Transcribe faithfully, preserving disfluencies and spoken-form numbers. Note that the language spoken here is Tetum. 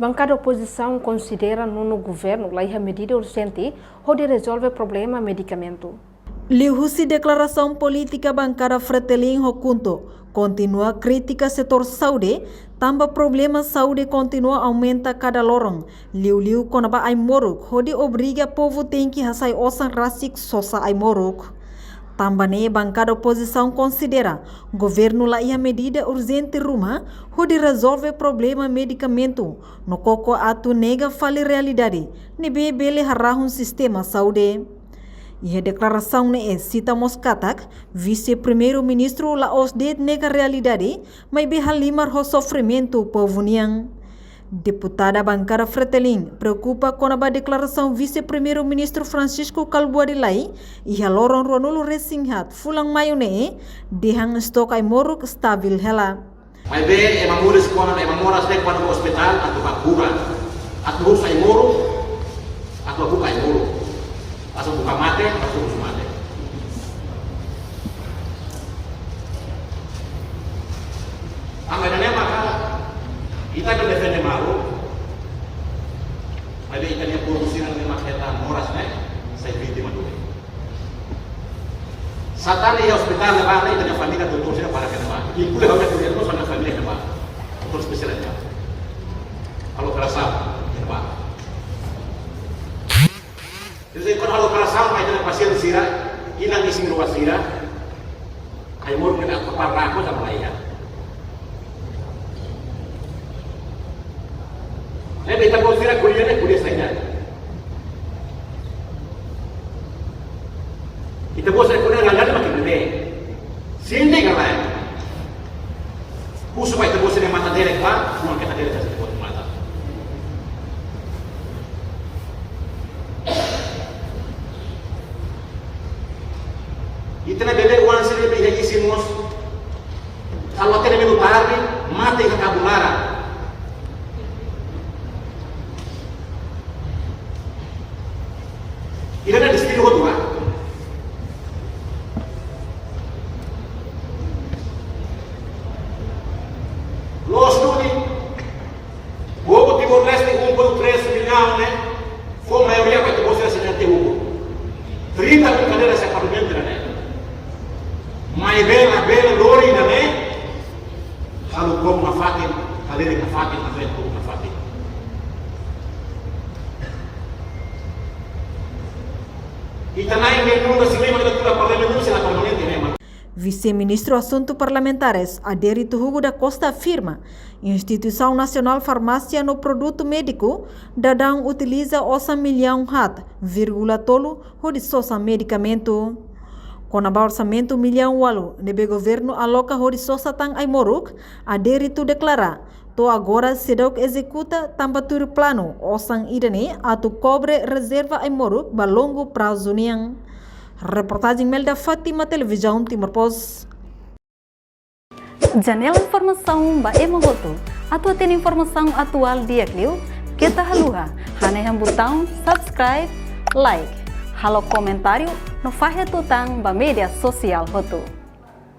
Bankada opozisaun konsidera nonu governu la iha medida urjente hodi rezolve problema medikamentu. Liuhusi deklarasaun polítika bankada Fretilin ho KHUNTO, kontinua kritika setór saúde, tanba problema saúde kontinua aumenta kada loron, liuliu kona-ba ai-moruk, hodi obriga povu tenke hasai osan rasik sosa ai-moruk. Tanba ne'e bankada opozisaun konsidera governu la iha medida urjente ruma hodi rezolve problema medikamentu, no koko atu nega fali realidade ne'ebé bele harahun sistema saúde. Iha deklarasaun ne'e sita mós katak, Vise-Primeiru-Ministru la'ós de'it nega realidade, maibé halimar ho sofrimentu povu nian. Deputada bankada Fretilin preokupa kona-ba deklarasaun Vise-Primeiru-Ministru Francisco Kalbuadi Lay, iha loron ruanulu-resin-haat fulan Maiu ne'e, dehan estok ai-moruk stabil hela. Maibé ema moris kona, ema moras ne'e kona ba ospitál atu bá kura, atu husu ai-moruk, atu bá buka ai-moruk, atu buka mate, atu husu mate. Tanba ida-ne'e maka ita ke defende malu, maibé ita-nia povu sira ne'ebé mak hetan moras ne'e sai vítima duni. Sá tan iha ospitál ne'ebá ne'e, ita-nia família, doutór sira para ke ne'ebá. Inklui ha'u-nia família, doutór sira ne'ebá. Doutór espesiál ne'ebá. Halo operasaun ne'ebá. Jadi, kuandu halo operasaun, mai ita-nia pasiente sira, inan isin-rua sira, ai-moruk ne'e kapar rako sama laiha. Ne'ebé ita-boot sira ko'alia ne'e, ko'alia saida. Ita-boot sira ko'alia realidade mak ne'e. Sente ka lae? Husu ba ita-boot sira matan derek ba, uma keta derek ba ita-boot matan. Ita-nia bebé oan sira ne'ebé iha isin mós, halo até ne'e menu tarde, mate iha kabun laran. Ida-ne'e destinu hotu ka? Loos duni, povu Timor-Leste, um ponto três milhão ne'e, fó maioria ba ita-boot sira assinante hugo. Trinta mil cadeira iha parlamentu ne'e. Maibé labele lori ida-ne'e, halo povu nafatin, halerik nafatin, halo povu nafatin. Ita-nia ne'e nunka se lembra da tua parlamentu, se la permanente ne'e, mano. Vise-Ministru Asuntu Parlamentares, Adérito Hugo da Costa afirma, Instituisaun Nasionál Farmásia no Produtu Médiku daudaun utiliza osan millaun haat vírgula tolu hodi sosa medikamentu. Kona-ba orsamentu millaun ualu ne'ebé governu aloka hodi sosa tan ai-moruk, Adérito deklara, to'o agora seidauk ezekuta tanba tuir planu, osan ida-ne'e atu kobre rezerva ai-moruk ba longu prazu nian. Reportajen Melda Fátima, Televizaun Timor Post. Janela informasaun ba ema hotu. Atu hatene informasaun atuál di'ak liu, keta haluha hanehan butaun subscribe, like, halo komentáriu no fahe tutan ba média sosiál hotu.